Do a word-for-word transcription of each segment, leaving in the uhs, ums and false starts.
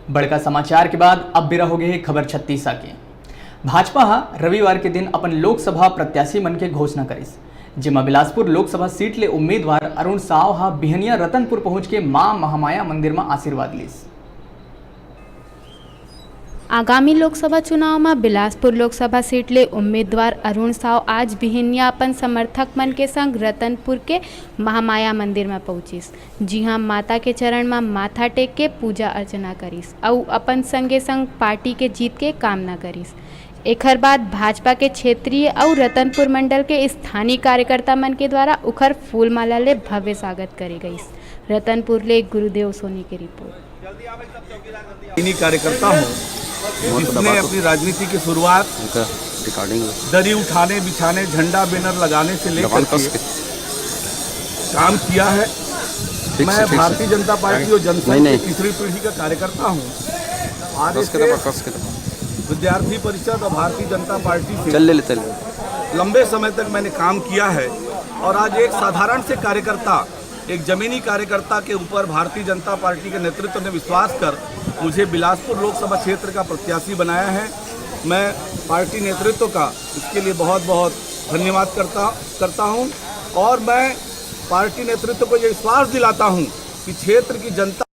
बड़का समाचार के बाद अब बेरा हो गे हे खबर छत्तीसा के। भाजपा ह रविवार के दिन अपन लोकसभा प्रत्याशी मन के घोषणा करिस, जेमा बिलासपुर लोकसभा सीट ले उम्मीदवार अरुण साव ह बिहनिया रतनपुर पहुंच के मां महामाया मंदिर म आशीर्वाद लीस। आगामी लोकसभा चुनाव म बिलासपुर लोकसभा सीट ले उम्मीदवार अरुण साव आज बिहनिया अपन समर्थक मन के संग रतनपुर के महामाया मंदिर म पहुंचिस, जिहां माता के चरण म माथा टेक के पूजा अर्चना करिस अउ अपन संगे संग पार्टी के जीत के कामना करिस। एखर बाद भाजपा के क्षेत्रीय अउ रतनपुर मंडल के स्थानीय कार्यकर्ता मन के द्वारा उखर फूलमाला ले भव्य स्वागत करे गइस। रतनपुर ले गुरुदेव सोनी के रिपोर्ट। इन्हीं कार्यकर्ता हूँ जिसने अपनी राजनीति की शुरुआत दरी उठाने बिछाने, झंडा बैनर लगाने से लेकर के काम किया है। मैं भारतीय जनता पार्टी और जनसंघ की तीसरी पीढ़ी का कार्यकर्ता हूँ। आरएसएस, विद्यार्थी परिषद और भारतीय जनता पार्टी से लंबे समय तक मैंने काम किया है और आज एक साधारण से कार्यकर्ता, एक जमीनी कार्यकर्ता के ऊपर भारतीय जनता पार्टी के नेतृत्व ने विश्वास कर मुझे बिलासपुर लोकसभा क्षेत्र का प्रत्याशी बनाया है। मैं पार्टी नेतृत्व का इसके लिए बहुत बहुत धन्यवाद करता करता हूं और मैं पार्टी नेतृत्व को ये विश्वास दिलाता हूं कि क्षेत्र की जनता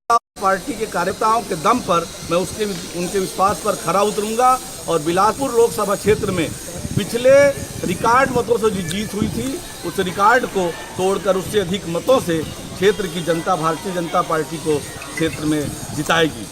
पार्टी के कार्यकर्ताओं के दम पर मैं उसके उनके विश्वास पर खरा उतरूंगा और बिलासपुर लोकसभा क्षेत्र में पिछले रिकॉर्ड मतों से जो जीत हुई थी, उस रिकॉर्ड को तोड़कर उससे अधिक मतों से क्षेत्र की जनता भारतीय जनता पार्टी को क्षेत्र में जिताएगी।